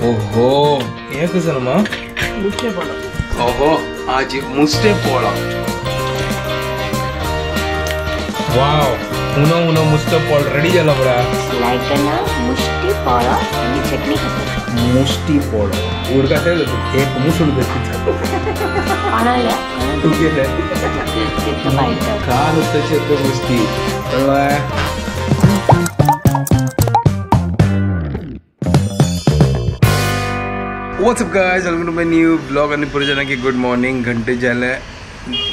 ओहो हे कसं ना मुस्टे पोळो. ओहो आज मुस्टे पोळो. वाव उनो उनो मुस्टे पोळ रेडी झाला बडा. लाइक करना मुस्टी पोळो आणि चटणी खातो. मुस्टी पोळो उडका ठेवलं तू एक मुसळ भेटली आणायला तू गेले तिथं पाहिजे का नुसतं तो मुस्टी कळलं. What's up guys, welcome to my new vlog. आणि पुढे की गुड मॉर्निंग. घंटे झाले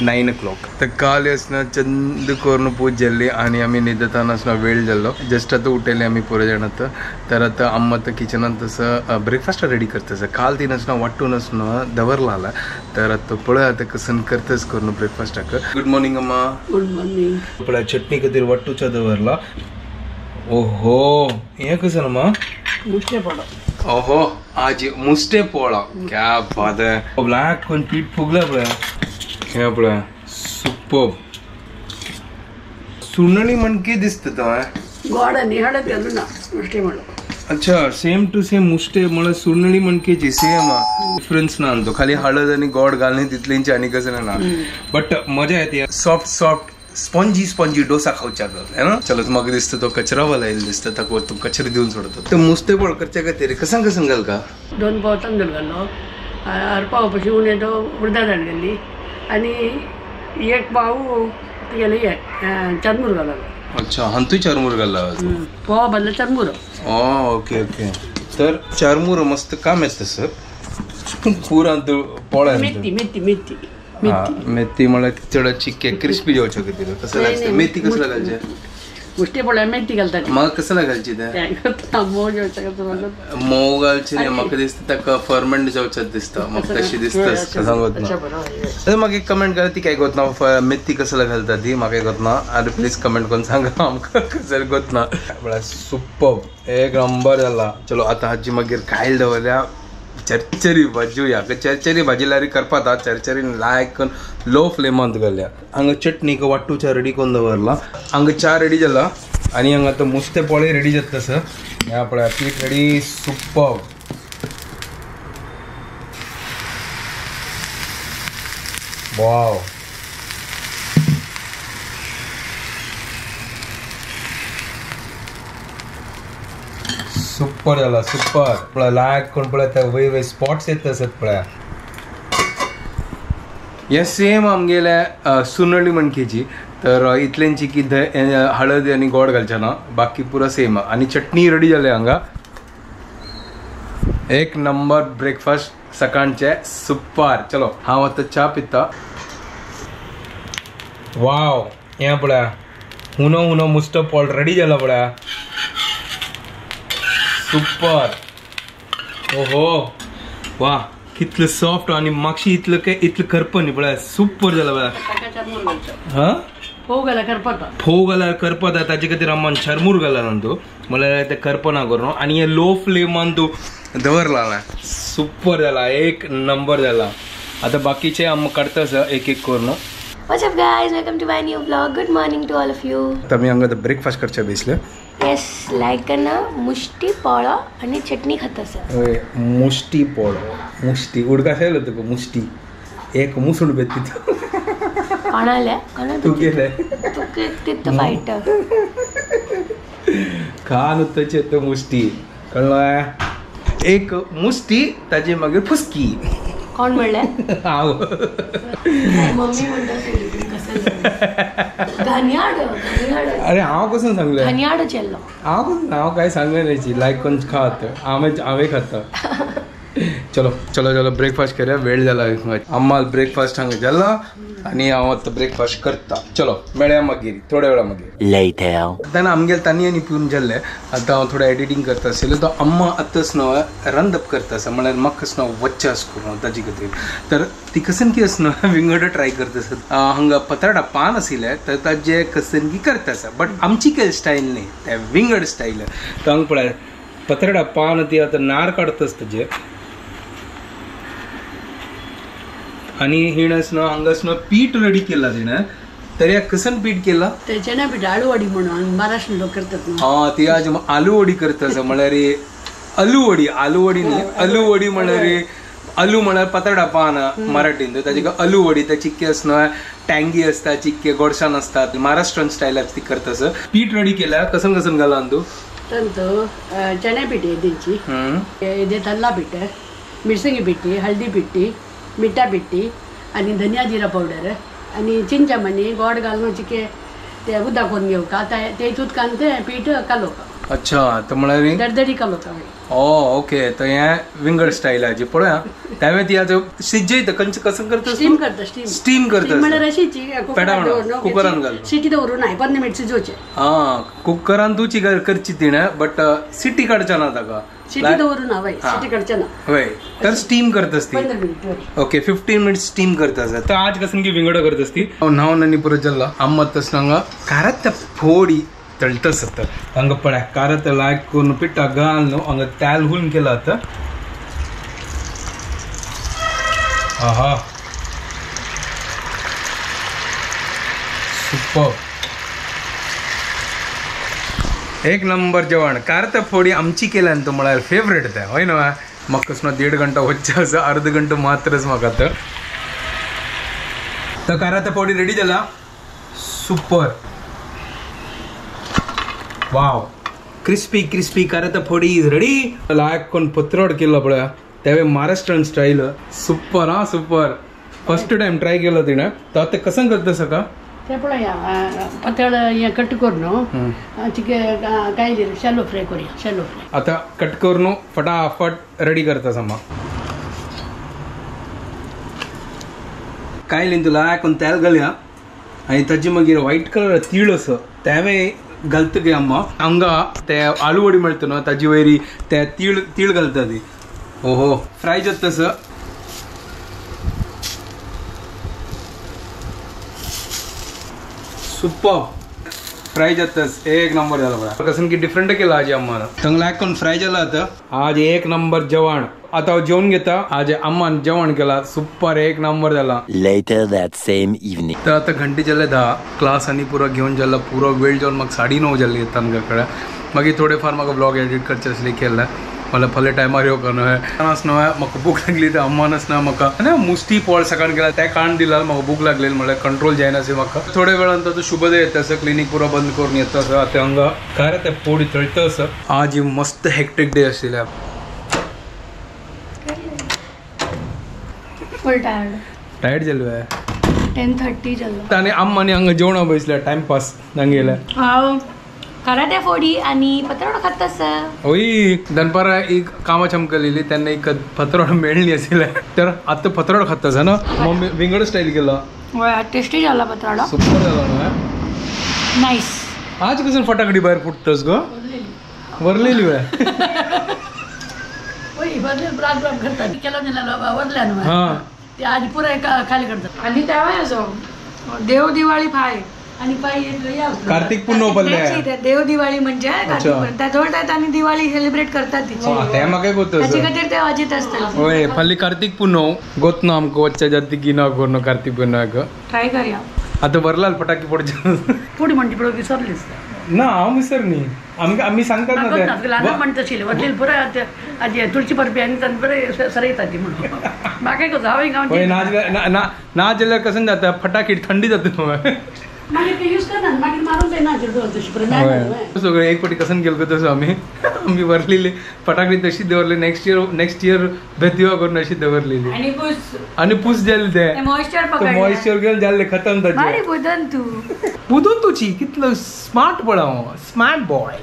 9 o'clock. तर काल असणं चंद करून पूज झाली आणि आम्ही निदताना असणं वेळ झालो. जस्ट आता उठले आम्ही पुढे जाणार. तर आता अम्मा तर किचनात तसं ब्रेकफास्ट रेडी करतंस. काल तीन असणं वाटून असणं दवरला आला. तर आता पळय आता कसं करतस करून ब्रेकफास्ट. गुड मॉर्निंग अम्मा. Good morning. पळय चटणी खातीर वाटूचा दवरला. ओहो हे कसं ना मुस्टे पोळो. ओहो आज मुस्टे पोळो. क्या बात है. ब्लॅक कोण पीठ फुगलं पळय. हे पळय सुपर सुनळी मणकी दिसत. गोड आणि हळद घालून ना मुस्टे पोळो. अच्छा सेम टू सेम मुस्टे म्हळ्यार सुनळी मणकेची सेम डिफरन्स ना तो खाली हळद आणि गोड घालणे तितलेंची आणि कसं ना. बट मजा येते. Soft soft spongy spongy dosa खावच्या है ना. चलो मग दिसतं तो कचरा वाला येईल दिसतं ताका तो कचरा देऊन सोडतो. तर मुस्ते पोळ करच्या खातीर कसं कसं घाल का 2 पाव तांदूळ घालो, अर्द पाव पशी उणे तो उडदा दाळ घाली आणि 1 पाव तुगेले हे चरमूर घालो. अच्छा हंतूय चरमूर घाला. पाव बदला चरमूर. Okay okay. तर चरमूर मस्त काम येतं सर पुरा पोळ्या. मेथी मेथी मेथी मेथी म्हळ्यार चड चिक्के क्रिस्पी जावचे खातीर. कसं लागते मेथी कसं घालचे मुस्टे पोळ्या मेथी घालतात. म्हाका कसं घालची ते मोव जावचे मोव घालची न्ही. म्हाका दिसता ताका फर्मेंट जावचे दिसता. म्हाका तशी दिसता सांगत ना. म्हाका एक कमेंट करा ती काय गोत ना मेथी कसं घालता ती म्हाका गोत ना. आनी प्लीज कमेंट करून सांगा आमकां कसं गोत ना. म्हळ्यार सुपर एक नंबर जाला. चलो आतां हाजी मागीर खायला दवरल्या चरचरी भाजी. चरचरी भाजी लारी करपात. चरचरी लायक लो फ्लेमांत घाल्या. हांगा चटणी वाटूच्या रेडी करून दवरला. हांगा च्या रेडी जाला आनी हांगा आतां मुस्ते पोळे रेडी जाता सर. ह्या पळय पीठ रेडी सुपर. वाव सुपर जाला सुपर. पळय लायक कोण पळय त्या वय वय स्पॉट्स येत आसत पळय. हे सेम आमगेले सुनळी मणकेची. तर इतलेंची की हळद आनी गोड घालचे ना, बाकी पुरा सेम. आनी चटणी रेडी जाले हांगा. एक नंबर ब्रेकफास्ट सकाळचे सुपर. चलो हांव आतां च्या पिता. वाव हें पळय हुनो हुनो मुस्टो पोळ रेडी जाला पळय सुपर. ओहो वा कितलं सॉफ्ट आणि मागशी इतलं काय इतलं करपण न्ही पळय सुपर जाला पळय. हा फोव घाल्यार करपता. फोव घाल्यार करपता ताजे खातीर अम्मान चरमूर घाला न्हू तूं म्हळ्यार ते करपना करून. आनी हे लो फ्लेमान तूं दवरला सुपर जाला एक नंबर जाला. आतां बाकीचे आम काडटा एक एक करून. What's up guys, welcome to my new vlog. Good morning to all of you. आतां आमी हांगा ब्रेकफास्ट करच्या बेसले. येस लाइक करना मुस्टी पोळो आणि चटणी खातस. मुस्टी पोळो मुस्टी उडका खायलो तुका मुस्टी एक मुसळ बेती कोणाले तू गेले तुका तिथं फायटर खा नुसतं तो मुस्टी कळलं. एक मुस्टी ताजे मागीर फुसकी. कोण म्हणले हांव मम्मी म्हणटा कसं घाणयाड. अरे हांव कसं सांगलें घाणयाड चेल्लो हांव कसं हांव काय सांगलें लायक कोण खात हांवें हांवें खाता. चलो चलो चलो ब्रेकफास्ट करूया. वेळ जाला. अम्माल ब्रेकफास्ट हांगा जाला आनी हांव आतां ब्रेकफास्ट करता. चलो मेळया मागीर थोड्या वेळा मागीर. आतां आमगेले तांणी आनी पिवन जाल्लें. आतां हांव थोडें एडिटींग करता आशिल्लें. तो अम्मा आतांच न्हू रांदप करता आसा म्हळ्यार म्हाका न्हू वच्चें आसा करून ताजे खातीर. तर ती कसन की आसा न्हू विंगड ट्राय करता आसा. हांगा पत्राडा पान आशिल्लें तर ताजें कसन की करता आसा. बट आमची केल स्टायल न्ही तें विंगड स्टायल. तर हांगा पळय पत्राडा पान ती आतां नार काडटा आसा ताजें. आनी हिणस न्हू हांगास न्हू पीठ रेडी केला तिणें. तर या कसन पीठ केला ते चण्या पीठ आळूवडी म्हणून महाराष्ट्र लोक करतात. हा ती आज आलूवडी करता म्हळ्यार अलुवडी आलुवडी न्ही अलुवडी म्हळ्यार अलू म्हळ्यार पतडा पान मराठीन ताजे अलुवडी ते चिक्के आसना टँगी असता चिक्के गोडशान असतात महाराष्ट्रन स्टायलात ती करता. पीठ रेडी केला कसन कसन घाला तू? ತಂತು ಚಣೆ ಪಿಟ್ಟಿ ಎದ್ದಿಂಚಿ ಇದೆ ತಲ್ಲ पिठ मिरसंगी पिट्टी हळदी पिट्टी मिठा पिट्टी आणि धनिया जिरा पावडर आणि चिंचामणी गोड घालून चिके ते उदक करून घेवका तेच उदकान ते पीठ कालोवका. अच्छा तर म्हळ्यार दरदरी कालोवका. ओ ओके तर हे विंगड स्टायलाची पळया त्यावेळी ती आता शिजयता कंच कसं करता? स्टीम करता. स्टीम स्टीम करता म्हळ्यार अशीच कुकरान घाल सिटी दवरून नाही 15 मिनिट शिजोवचें. हां कुकरान तुची करची तिणें बट सिटी काडच्या ना ताका सिटी दवरून हय सिटी काडच्या ना हय तर स्टीम करतास ती 15 मिनिट. ओके 15 मिनिट स्टीम करतास. तर आज कसं की विंगड करतास ती न्हावन आनी पुरो जाल्ला अम्मा तस हांगा कारात फोडी तळतस आतां हांगा पळय कारात लायक करून पिठा घाल न्हू हांगा तेल हुन केला आतां. आहा सुपर एक नंबर जेवण. कारत फोडी आमची केल्यान तो म्हळ्यार फेवरेट ते हय न्हू. म्हाका कसो 1.5 घंटा वच्चें आसा अर्द घंटो मात्रच म्हाका आतां. तर कारात फोडी रेडी जाला सुपर वाव क्रिस्पी क्रिस्पी कारात फोडी is ready. लायक कोण पत्रोड केला पळय त्यावे महाराष्ट्रन स्टाईल सुपर. हा सुपर फर्स्ट टाइम ट्राय केला तिणें. तर आतां कसं करता सका? ते पळया पातळ हें कट करून चिके काय शॅलो फ्राय करूया. शॅलो फ्राय आता कट करून फटाफट रेडी करता समा. काय तुला कोण तेल घालया आनी ताजी मागीर व्हायट कलर तीळ असो त्यावे घालता गे अम्मा हांगा ते आलूवडी मेळटा न्हू ताजी वयरी ते तीळ तीळ घालता ती. ओहो फ्राय जाता तसं. सुपर फ्राय जाताच एक नंबर जाला पळय. कसं की डिफरंट केला आज अम्मान थंग लायक कोण फ्राय जाला आतां. आज एक नंबर जेवण. आता हांव जेवण घेता. आज अम्मान जेवण केला सुपर एक नंबर जाला. Later that same evening. तर आता घंटे जाले 10 क्लास आनी पुरो घेवन जाला पुरो वेळ जावन म्हाका 9:30 जाल्ली येता कळ्ळें. मागीर थोडे फार म्हाका ब्लॉग एडिट करचे आसले केल्ले मला फाल्यां टायमार येवंक न्हय न्हय म्हाका भूक लागली तर अम्मानच ना म्हाका मुस्ती पोळ सकाळ केला त्या काण दिला म्हाका भूक लागलेली म्हळ्यार कंट्रोल जायनासली म्हाका. थोड्या वेळान तो शुभदय येता आसा क्लिनीक पुरो बंद करून येता आसा. आतां हांगा काय ते पोडी तळटा आसा. आज मस्त हेक्टिक डे आशिल्ले. फुल टायर्ड टायर्ड जालो 10:30 जालो. आनी अम्मानी हांगा जेवणा बसल्या टायमपास तांगेले. हांव कारात्या फोडी आणि पत्रवडो खात आसा. ओय दनपारा एक कामा चमकलेली त्यांना एक पत्रवडो मेळली आशिल्ले तर आतां पत्रवडो खात आसा ना मम्मी विंगड स्टाईल केला. हय टेस्टी जाला पत्रवडो सुपर जाला न्हू. नायस. आज कसं फटाकडी भायर फुटतस गो वरलेली वे. ओय वरले ब्राग ब्राग करता केलो दिला वरल्या न्हू. हां ते आज पुराय खाली करतात. आणि त्यावेळी असो देव दिवाळी फाय आणि पाय कार्तिक पुण्य पडले देव दिवाळी म्हणजे त्याजवळ आणि दिवाळी सेलिब्रेट करतात तिची ते म्हाका गोत ताचे खातीर ते वाजीत असतात. होय फाल्यां कार्तिक पुनव गोतना आमकां वच्च्या जाती गिना करून कार्तिक पुनवाक ट्राय करया. आतां वरलाल फटाके फोडचे पुढे म्हणते पळय विसरलीस ना हांव विसर न्ही आमकां आमी सांगतात ना ल्हान म्हणटा आशिल्लें वरलेली पुराय आजी तुळशी परबी आनी तांकां बरें सरयता ती म्हणून म्हाका कसो हांवें हय ना जाल्यार कसं जाता फटाके थंडी जाता न्हू मागीर ते यूज करना मागीर मारून जायना तशी सगळें एक फावटी कसन केलं तसं आमी आमी वरलेली फटाकडी तशी दवरली. नेक्स्ट इयर बेतिवा करून अशी दवरलेली आनी पूस जाले ते मॉइश्चर पकडले मॉइश्चर घेवन जाल्ले खतम ताचे. बुदन तू बुदन तुची कितलो स्मार्ट पळय हांव स्मार्ट बॉय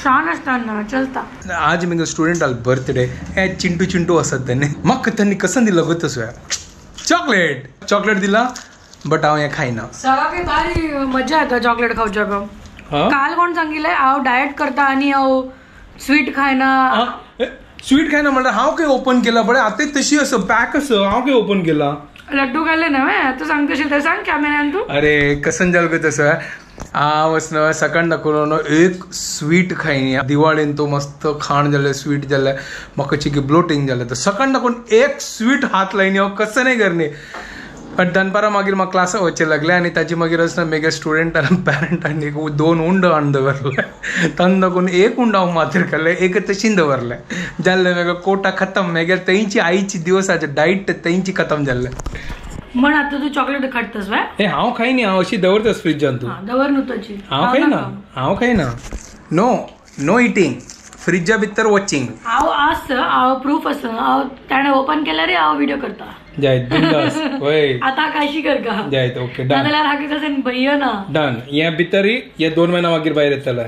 छान असताना चलता. आज म्हगे स्टुडंटाल बर्थडे हे चिंटू चिंटू आसात तेन्ना म्हाका त्यांनी कसन दिलो गो तसो चॉकलेट चॉकलेट दिला बट हांव हें खायना. सगळ्याक भारी मजा येता चॉकलेट खावच्या. काल कोण सांगितलं हांव डायट करता आनी हांव स्वीट खायना. स्वीट खायना म्हणल्यार हांव खंय ओपन केला पळय आतां तशी असो पॅक असो हांव खंय ओपन केला लड्डू खाल्ले नव्हे तू सांगतशील ते सांग कॅमेऱ्यान तू. अरे कसन जाल गो तसं हांव वचना सकाळ दाखोवन एक स्वीट खायनी. दिवाळेन तो मस्त खाण जालें स्वीट जालें म्हाका चिकी ब्लोटींग जालें तर सकाळ दाखोवन एक स्वीट हात लायनी हांव कसं नाही करणे. बट दनपारा मागीर म्हाका क्लासाक वचचें लागलें आनी ताजे मागीर आसतना मागीर स्टुडंटान पॅरंटान एक 2 उंडो हाडून दवरले. तांकां दाखोवन एक उंडो हांव माथ्यार खालें, एक तशीन दवरलें. जाल्लें मागीर कोटा खतम. मागीर तेंची आईची दिवसाचे डायट तेंची खतम जाल्लें. म्हण आतां तूं चॉकलेट खातस वे? ए हांव खायनी, हांव अशी दवरतस फ्रिजान. तूं दवर न्हू तशी. हांव खायना, हांव खायना. नो नो इटींग, फ्रिजा भितर वॉचिंग. हांव आस, हांव प्रूफ आसा. हांव ताणें ओपन केल्यार हांव व्हिडिओ करता. जायत बिंदास. वय आता काशी कर का जायत. Okay done. नाजाल्यार हाका कशें भंय ना. डन. हे भितर हे 2 महिना मागीर भायर येतले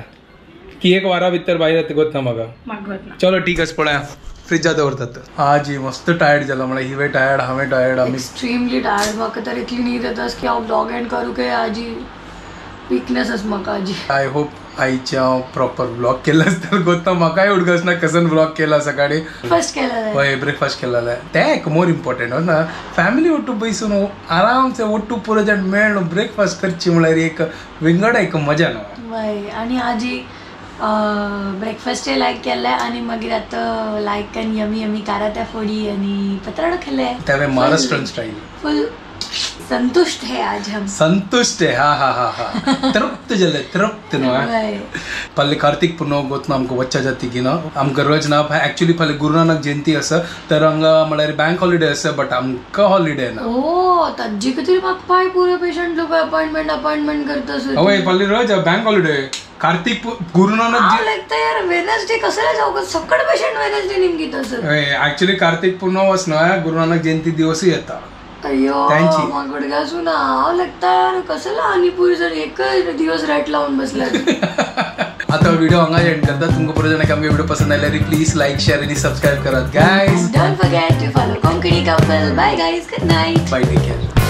की एक वारा भितर भायर येता गोत ना म्हाका. चलो ठीक आसा, पळया फ्रिजा दवरतात. आजी मस्त टायर्ड जाला म्हळ्यार हिवे टायर्ड, हांवें टायर्ड, आमी एक्स्ट्रीमली टायर्ड. म्हाका तर इतली न्हीद येता की हांव ब्लॉग एंड करूं काय आजी विकनेस आसा म्हाका आजी. I hope आईचे हांव प्रॉपर ब्लॉग केला आसतलो गोत ना. म्हाकाय उडगस ना कसन ब्लॉग केला सकाळी. ब्रेकफास्ट केला. हय ब्रेकफास्ट केला तें एक मोर इम्पॉर्टंट ना. फॅमिली ಒಟ್ಟು बसून आरामसे ಒಟ್ಟು पुरो जाण मेळ्ळो ब्रेकफास्ट करची म्हळ्यार एक विंगड एक मजा ना. हय आनी आजी ब्रेकफास्टय लायक केलें आनी मागीर आतां लायक आनी यमी यमी कारात्या फोडी आनी पत्राडो खाले. त्यावें महाराष्ट्रन स्टाईल. फुल संतुष्ट है आज हम. संतुष्ट है. हा हा हा हा. तृप्त जले, तृप्त नो. पल्ले कार्तिक पुनव गोतना आमकां वच्चा जाती की ना आमकां रज ना. एक्चुअली फाल्यां गुरु नानक जयंती आसा तर हांगा म्हळ्यार बँक हॉलिडे आसा, बट आमकां हॉलिडे ना. ओ ताजी खातीर म्हाका पांय पुरो पेशंट लोक अपॉइंटमेंट अपॉइंटमेंट करता. हय फाल्यां रज बँक हॉलिडे कार्तिक गुरु नानक. हांव लागता यार वेनसडे कसले जावं सकड पेशंट वेनसडे निमगीत आसा. एक्चुअली कार्तिक पुनव आसना गुरु नानक जयंती दिवसूय येता. अय्यो गुडघासून हांव लागता यार कसला आनी पुरी जर एकच दिवस रेट लावून बसला. आता व्हिडिओ हांगा एंड करता. तुमकां पुरो जाणांक आमगे व्हिडिओ पसंद आयल्यार प्लीज लायक शेअर आनी सबस्क्राइब करात guys. Don't forget to follow Konkani couple. Bye guys, good night. Bye, take care.